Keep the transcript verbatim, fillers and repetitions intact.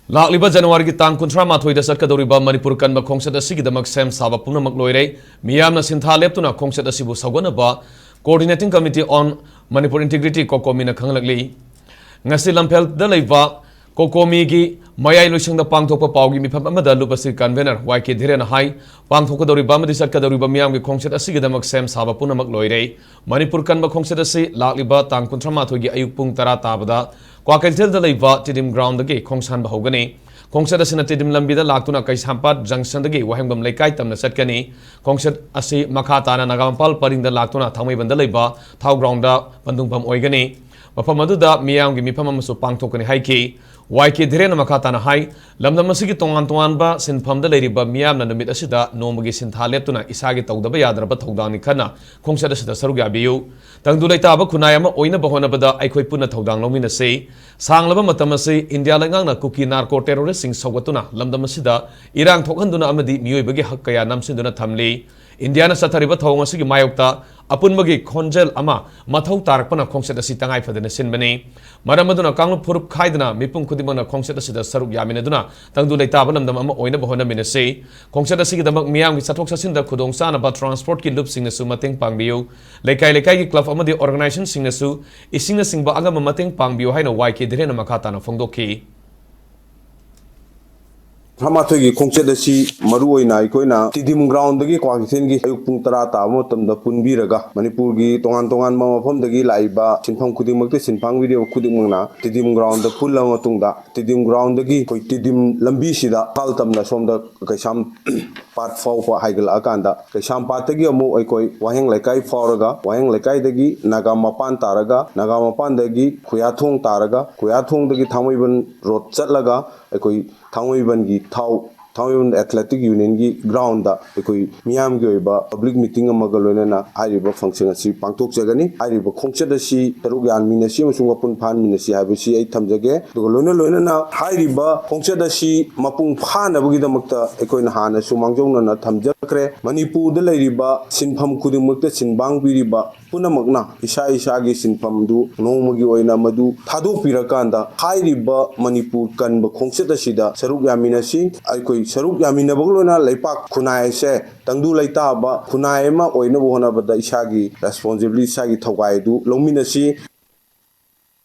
ꯂꯥꯛꯂꯤꯕ ꯖꯅꯋꯥꯔꯤꯒꯤ ꯇꯥꯡ ꯀꯨꯟꯊ꯭ꯔꯥ ꯃꯥꯊꯣꯏꯗ ꯆꯠꯀꯗꯧꯔꯤꯕ ꯃꯅꯤꯄꯨꯔ ꯀꯟꯕ ꯈꯣꯡꯆꯠ ꯑꯁꯤꯒꯤꯗꯃꯛ ꯁꯦꯝ ꯁꯥꯕ ꯄꯨꯝꯅꯃꯛ ꯂꯣꯏꯔꯦ꯫ ꯃꯤꯌꯥꯝꯅ ꯁꯤꯟꯊꯥ ꯂꯦꯞꯇꯨꯅ ꯈꯣꯡꯆꯠ ꯑꯁꯤꯕꯨ ꯁꯧꯒꯠꯅꯕ Coordinating Committee on Manipur Integrity, ꯀꯣꯀꯣꯃꯤꯅ ꯈꯪꯍꯜꯂꯛꯂꯤ꯫ ꯉꯁꯤ ꯂꯝꯐꯦꯜꯗ ꯂꯩꯕ ꯀꯣꯀꯣꯃꯤꯒꯤ ꯃꯌꯥꯏ ꯂꯣꯏꯁꯪꯗ ꯄꯥꯡꯊꯣꯛꯄ ꯄꯥꯎꯒꯤ ꯃꯤꯐꯝ ꯑꯃꯗ ꯂꯨꯞ ꯑꯁꯤ ꯀꯟꯚꯦꯅꯔ ꯋꯥꯏ ꯀꯦ ꯙꯤꯔꯦꯟꯅ ꯍꯥꯏ, ꯄꯥꯡꯊꯣꯛꯀꯗꯧꯔꯤꯕ ꯑꯃꯗꯤ ꯆꯠꯀꯗꯧꯔꯤꯕ ꯃꯤꯌꯥꯝꯒꯤ ꯈꯣꯡꯆꯠ ꯑꯁꯤꯒꯤꯗꯃꯛ ꯁꯦꯝ ꯁꯥꯕ ꯄꯨꯝꯅꯃꯛ ꯂꯣꯏꯔꯦ꯫ ꯃꯅꯤꯄꯨꯔ ꯀꯟꯕ ꯈꯣꯡꯆꯠ ꯑꯁꯤ ꯂꯥꯛꯂꯤꯕ ꯇꯥꯡ ꯀꯨꯟꯊ꯭ꯔꯥ ꯃꯥꯊꯣꯏꯒꯤ ꯑꯌꯨꯛ ꯄꯨꯡ ꯇꯔꯥ ꯇꯥꯕꯗ ꯀ꯭ꯋꯥꯀꯩꯊꯦꯜꯗ ꯂꯩꯕ ꯇꯤꯗꯤꯝ ꯒ꯭ꯔꯥꯎꯟꯗꯒꯤ ꯈꯣꯡꯁꯥꯟꯕ ꯍꯧꯒꯅꯤ꯫ ꯈꯣꯡꯆꯠ ꯑꯁꯤꯅ ꯇꯤꯗꯤꯝ ꯂꯝꯕꯤꯗ ꯂꯥꯛꯇꯨꯅ ꯀꯩꯁꯥꯝꯄꯥꯠ ꯖꯪꯁꯟꯗꯒꯤ ꯋꯥꯍꯦꯡꯕꯝ ꯂꯩꯀꯥꯏ ꯇꯝꯅ ꯆꯠꯀꯅꯤ꯫ ꯈꯣꯡꯆꯠ ꯑꯁꯤ ꯃꯈꯥ ꯇꯥꯅ ꯅꯥꯒꯥꯃꯄꯥꯜ ꯄꯔꯤꯡꯗ ꯂꯥꯛꯇꯨꯅ ꯊꯥꯡꯃꯩꯕꯟꯗ ꯂꯩꯕ ꯊꯥꯎ ꯒ꯭ꯔꯥꯎꯟꯗ ꯄꯟꯊꯨꯡꯐꯝ ꯑꯣꯏꯒꯅꯤ꯫ ꯃꯐꯝ ꯑꯗꯨꯗ ꯃꯤꯌꯥꯝꯒꯤ ꯃꯤꯐꯝ ꯑꯃꯁꯨ ꯄꯥꯡꯊꯣꯛꯀꯅꯤ ꯍꯥꯏꯈꯤ꯫ ꯋꯥꯏ ꯀꯦ ꯙꯤꯔꯦꯟꯅ ꯃꯈꯥ ꯇꯥꯅ ꯍꯥꯏ, ꯂꯝꯗꯝ ꯑꯁꯤꯒꯤ ꯇꯣꯉꯥꯟ ꯇꯣꯉꯥꯟꯕ ꯁꯤꯟꯐꯝꯗ ꯂꯩꯔꯤꯕ ꯃꯤꯌꯥꯝꯅ ꯅꯨꯃꯤꯠ ꯑꯁꯤꯗ ꯅꯣꯡꯃꯒꯤ ꯁꯤꯟꯊꯥ ꯂꯦꯞꯇꯨꯅ ꯏꯁꯥꯒꯤ ꯇꯧꯗꯕ ꯌꯥꯗ꯭ꯔꯕ ꯊꯧꯗꯥꯡꯅꯤ ꯈꯟꯅ ꯈꯣꯡꯆꯠ ꯑꯁꯤꯗ ꯁꯔꯨꯛ ꯌꯥꯕꯤꯌꯨ꯫ ꯇꯪꯗꯨ ꯂꯩꯇꯥꯕ ꯈꯨꯟꯅꯥꯏ ꯑꯃ ꯑꯣꯏꯅꯕ ꯍꯣꯠꯅꯕꯗ ꯑꯩꯈꯣꯏ ꯄꯨꯟꯅ ꯊꯧꯗꯥꯡ ꯂꯧꯃꯤꯟꯅꯁꯤ꯫ ꯁꯥꯡꯂꯕ ꯃꯇꯝ ꯑꯁꯤ ꯏꯟꯗꯤꯌꯥ ꯂꯩꯉꯥꯛꯅ ꯀꯨꯀꯤ ꯅꯥꯔꯀꯣ ꯇꯦꯔꯣꯔꯤꯁꯁꯤꯡ ꯁꯧꯒꯠꯇꯨꯅ ꯂꯝꯗꯝ ꯑꯁꯤꯗ ꯏꯔꯥꯡ ꯊꯣꯛꯍꯟꯗꯨꯅ ꯑꯃꯗꯤ ꯃꯤꯑꯣꯏꯕꯒꯤ ꯍꯛ ꯀꯌꯥ ꯅꯝꯁꯤꯟꯗꯨꯅ ꯊꯝꯂꯤ꯫ ꯏꯟꯗꯤꯌꯥꯅ ꯆꯠꯊꯔꯤꯕ ꯊꯧꯑꯣꯡ ꯑꯁꯤꯒꯤ ꯃꯥꯌꯣꯛꯇ ꯑꯄꯨꯟꯕꯒꯤ ꯈꯣꯟꯖꯦꯜ ꯑꯃ ꯃꯊꯧ ꯇꯥꯔꯛꯄꯅ ꯈꯣꯡꯆꯠ ꯑꯁꯤ ꯇꯉꯥꯏ ꯐꯗꯅ ꯁꯤꯟꯕꯅꯤ꯫ ꯃꯔꯝ ꯑꯗꯨꯅ ꯀꯥꯡꯂꯨꯞ ꯐꯨꯔꯨꯞ ꯈꯥꯏꯗꯅ ꯃꯤꯄꯨꯝ ꯈꯨꯗꯤꯡꯃꯛꯅ ꯈꯣꯡꯆꯠ ꯑꯁꯤꯗ ꯁꯔꯨꯛ ꯌꯥꯃꯤꯟꯅꯗꯨꯅ ꯇꯪꯗꯨ ꯂꯩꯇꯥꯕ ꯂꯝꯗꯝ ꯑꯃ ꯑꯣꯏꯅꯕ ꯍꯣꯠꯅꯃꯤꯟꯅꯁꯤ꯫ ꯈꯣꯡꯆꯠ ꯑꯁꯤꯒꯤꯗꯃꯛ ꯃꯤꯌꯥꯝꯒꯤ ꯆꯠꯊꯣꯛ ꯆꯠꯁꯤꯟꯗ ꯈꯨꯗꯣꯡꯆꯥꯅꯕ ꯇ꯭ꯔꯥꯟꯁꯄꯣꯔꯠꯀꯤ ꯂꯨꯞꯁꯤꯡꯅꯁꯨ ꯃꯇꯦꯡ ꯄꯥꯡꯕꯤꯌꯨ꯫ ꯂꯩꯀꯥꯏ ꯂꯩꯀꯥꯏꯒꯤ ꯀ꯭ꯂꯕ ꯑꯃꯗꯤ ꯑꯣꯔꯒꯅꯥꯏꯖꯦꯁꯟꯁꯤꯡꯅꯁꯨ ꯏꯁꯤꯡꯅꯆꯤꯡꯕ ꯑꯉꯝꯕ ꯃꯇꯦꯡ ꯄꯥꯡꯕꯤꯌꯨ ꯍꯥꯏꯅ ꯋꯥꯏ ꯀꯦ ꯙꯤꯔꯦꯟꯅ ꯃꯈꯥ ꯇꯥꯅ ꯐꯣꯡꯗꯣꯛꯈꯤ꯫ ꯇꯔꯥꯃꯥꯊꯣꯏꯒꯤ ꯈꯣꯡꯆꯠ ꯑꯁꯤ ꯃꯔꯨꯑꯣꯏꯅ ꯑꯩꯈꯣꯏꯅ ꯇꯤꯗꯤꯝ ꯒ꯭ꯔꯥꯎꯟꯗꯒꯤ ꯀ꯭ꯋꯥꯀꯩꯊꯦꯜꯒꯤ ꯑꯌꯨꯛ ꯄꯨꯡ ꯇꯔꯥ ꯇꯥꯕ ꯃꯇꯝꯗ ꯄꯨꯟꯕꯤꯔꯒ ꯃꯅꯤꯄꯨꯔꯒꯤ ꯇꯣꯉꯥꯟ ꯇꯣꯉꯥꯟꯕ ꯃꯐꯝꯗꯒꯤ ꯂꯥꯛꯏꯕ ꯁꯤꯟꯐꯝ ꯈꯨꯗꯤꯡꯃꯛꯇ ꯁꯤꯟꯐꯥꯡꯕꯤꯔꯤꯕ ꯈꯨꯗꯤꯡꯃꯛꯅ ꯇꯤꯗꯤꯝ ꯒ꯭ꯔꯥꯎꯟꯗ ꯄꯨꯜꯂꯕ ꯃꯇꯨꯡꯗ ꯇꯤꯗꯤꯝ ꯒ꯭ꯔꯥꯎꯟꯗꯒꯤ ꯑꯩꯈꯣꯏ ꯇꯤꯗꯤꯝ ꯂꯝꯕꯤꯁꯤꯗ ꯏꯝꯐꯥꯜ ꯇꯝꯅ ꯁꯣꯝꯗ ꯀꯩꯁꯥꯝ ꯄꯥꯠ ꯐꯥꯎꯕ ꯍꯥꯏꯒꯠꯂꯛꯑꯀꯥꯟꯗ ꯀꯩꯁꯥꯝꯄꯥꯠꯇꯒꯤ ꯑꯃꯨꯛ ꯑꯩꯈꯣꯏ ꯋꯥꯍꯦꯡ ꯂꯩꯀꯥꯏ ꯐꯥꯎꯔꯒ ꯋꯥꯍꯦꯡ ꯂꯩꯀꯥꯏꯗꯒꯤ ꯅꯥꯒꯥ ꯃꯄꯥꯟ ꯇꯥꯔꯒ ꯅꯥꯒꯥ ꯃꯄꯥꯟꯗꯒꯤ ꯈꯨꯌꯥꯊꯣꯡ ꯇꯥꯔꯒ ꯈꯨꯌꯥꯊꯣꯡꯗꯒꯤ ꯊꯥꯡꯃꯩꯕꯟ ꯔꯣꯗ ꯆꯠꯂꯒ ꯑꯩꯈꯣꯏ ꯊꯥꯡꯃꯩꯕꯟꯒꯤ ꯊꯥꯎ ꯊꯥꯡꯃꯩꯕꯟ ꯑꯦꯊꯂꯦꯇꯤꯛ ꯌꯨꯅꯤꯌꯟꯒꯤ ꯒ꯭ꯔꯥꯎꯟꯗ ꯑꯩꯈꯣꯏ ꯃꯤꯌꯥꯝꯒꯤ ꯑꯣꯏꯕ ꯄꯕ꯭ꯂꯤꯛ ꯃꯤꯇꯤꯡ ꯑꯃꯒ ꯂꯣꯏꯅꯅ ꯍꯥꯏꯔꯤꯕ ꯐꯪꯁꯟ ꯑꯁꯤ ꯄꯥꯡꯊꯣꯛꯆꯒꯅꯤ꯫ ꯍꯥꯏꯔꯤꯕ ꯈꯣꯡꯆꯠ ꯑꯁꯤ ꯁꯔꯨꯛ ꯌꯥꯟꯃꯤꯟꯅꯁꯤ ꯑꯃꯁꯨꯡ ꯃꯄꯨꯡ ꯐꯥꯍꯟꯃꯤꯟꯅꯁꯤ ꯍꯥꯏꯕꯁꯤ ꯑꯩ ꯊꯝꯖꯒꯦ꯫ ꯑꯗꯨꯒ ꯂꯣꯏꯅ ꯂꯣꯏꯅꯅ ꯍꯥꯏꯔꯤꯕ ꯈꯣꯡꯆꯠ ꯑꯁꯤ ꯃꯄꯨꯡ ꯐꯥꯅꯕꯒꯤꯗꯃꯛꯇ ꯑꯩꯈꯣꯏꯅ ꯍꯥꯟꯅꯁꯨ ꯃꯥꯡꯖꯧꯅꯅ ꯊꯝꯖ ꯈ꯭ꯔꯦ꯫ ꯃꯅꯤꯄꯨꯔꯗ ꯂꯩꯔꯤꯕ ꯁꯤꯟꯐꯝ ꯈꯨꯗꯤꯡꯃꯛꯇ ꯁꯤꯟꯕꯥꯡ ꯄꯤꯔꯤꯕ ꯄꯨꯝꯅꯃꯛꯅ ꯏꯁꯥ ꯏꯁꯥꯒꯤ ꯁꯤꯟꯐꯝꯗꯨ ꯅꯣꯡꯃꯒꯤ ꯑꯣꯏꯅ ꯃꯗꯨ ꯊꯥꯗꯣꯛꯄꯤꯔꯀꯥꯟꯗ, ꯍꯥꯏꯔꯤꯕ ꯃꯅꯤꯄꯨꯔ ꯀꯟꯕ ꯈꯣꯡꯆꯠ ꯑꯁꯤꯗ ꯁꯔꯨꯛ ꯌꯥꯃꯤꯟꯅꯁꯤ꯫ ꯑꯩꯈꯣꯏ ꯁꯔꯨꯛ ꯌꯥꯃꯤꯟꯅꯕꯒ ꯂꯣꯏꯅꯅ ꯂꯩꯄꯥꯛ ꯈꯨꯟꯅꯥꯏ ꯑꯁꯦ ꯇꯪꯗꯨ ꯂꯩꯇꯥꯕ ꯈꯨꯟꯅꯥꯏ ꯑꯃ ꯑꯣꯏꯅꯕ ꯍꯣꯠꯅꯕꯗ ꯏꯁꯥꯒꯤ responsibility, ꯏꯁꯥꯒꯤ ꯊꯧꯒꯥꯏ ꯑꯗꯨ ꯂꯧꯃꯤꯟꯅꯁꯤ꯫